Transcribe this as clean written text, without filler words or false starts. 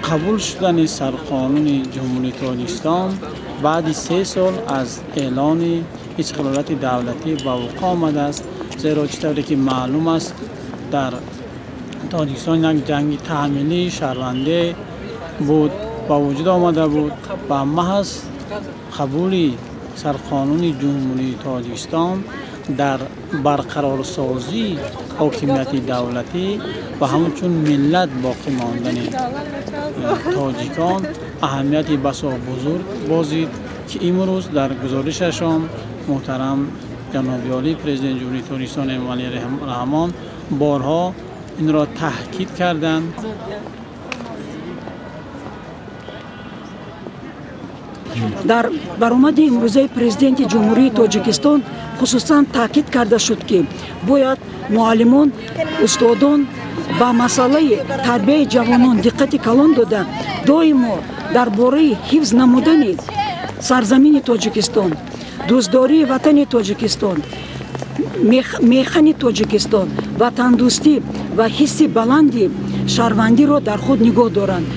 Қабул шудани сарқонуни Ҷумҳурии Тоҷикистон баъди 3 сол аз эълони истиқлолияти давлатӣ ба вуқӯъ омадааст, зеро чӣ тавре ки маълум аст, дар Тоҷикистон як ҷанги таҳмилии шаҳрвандӣ буд, ба вуҷуд омада буд ва маҳз қабули сарқонуни Ҷумҳурии Тоҷикистон дар барқарорсозии ҳокимияти давлатӣ ва ҳамчун миллат боқӣ мондани тоҷикон аҳамияти басо бузург бозид, ки имрӯз дар гузоришашон муҳтарам ҷаноби олӣ президенти Ҷумҳурии Тоҷикистон Эмомалӣ Раҳмон борҳо инро таъкид карданд. Дар баромади имрӯзаи президенти Ҷумҳурии Тоҷикистон хусусан таъкид карда шуд, ки бояд муаллимон, устодон ба масъалаи тарбияи ҷавонон диққати калон дода, доимо дар бораи ҳифз намудани сарзамини Тоҷикистон, дӯстдории ватани Тоҷикистон, механи Тоҷикистон, ватандӯстӣ ва ҳисси баланди шаҳрвандиро дар худ нигоҳ доранд.